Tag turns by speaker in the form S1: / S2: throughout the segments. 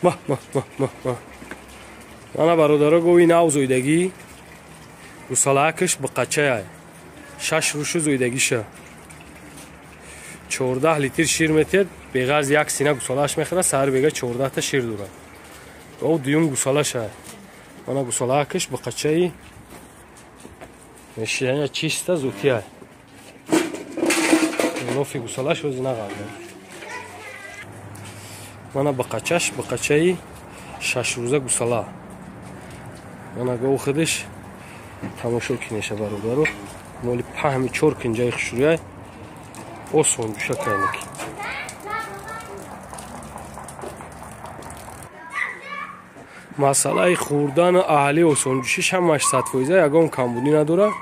S1: Ма ма ма ма ма. Мана бародаро гови нав зоидагӣ. Гусалаакаш биқачая. 6 рӯшу зоидагиша. 14 литр шир метиҳад, беғарз як сина гусалааш мехӯрад, саҳар бега 14 та шир дорад. О дуюм гусалаша. Мана гусалаакаш биқачаи мешияня чиста зутия. Лофи гусалаш ози нағарда. Мана биқачаш биқачаи 6 рӯза гусала. Мана гов худиш тамошо кинеша бародаро. Моли паҳми 4 кинҷаи хушрӯяй. Осон ҷӯша кайнеки. Масъалаи хӯрдану аҳли осонҷӯшиш ҳамаш 100%, ягон камбудӣ надорад.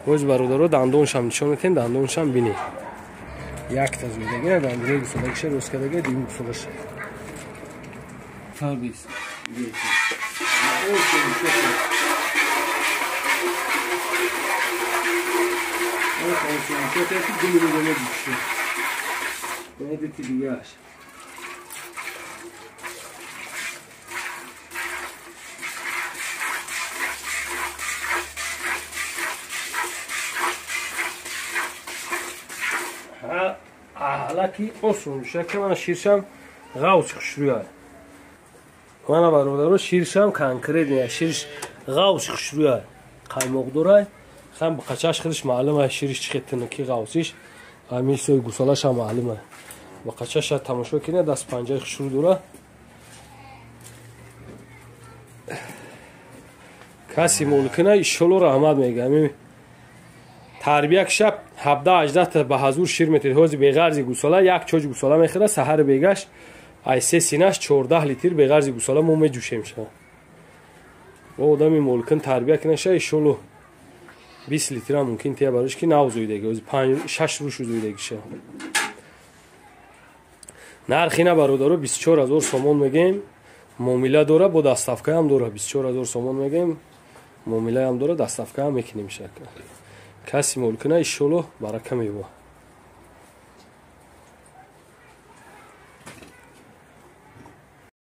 S1: Боз бародаро дандоншам нишон метем, дандоншам бинед. Якта зоидагӣ, дандони гусалагиша рост кардага, дуюм гусалаша. Фарбис. Аҳлаки осон шака мана ширшам ғавс хушрӯя. Мана бародаро ширшам конкретния ширш ғавс хушрӯя. Қаймоқ дорай. Хам бақачаш худиш маълума шириш чӣ хетинаки ғавсиш. Ҳамин сои гусалаша маълума. Бақачаша тамошо кина даст панҷаи хушрӯ дора. Каси молкина иншолло раҳмат мега. Ҳамин тарбия киша 17-18 та ба ҳазур шир метиҳад. Ҳозир беғарзи гусала як чоҷ гусала мехӯрад, саҳари бегаш ай се синаш 14 литр беғарзи гусала мо меҷӯшем ша. О одами молкин тарбия кинаша иншолло 20 литрам мумкин тия барош ки нав зоидаги, ҳозир 5-6 рӯш зоидагиша. Нархи на бародаро 24000 сомон мегем, муомила дора, бо доставкаам дора. 24000 сомон мегем, муомилаам дора, доставкаам мекунем шака. Каси молкина иншолло барака меёбад.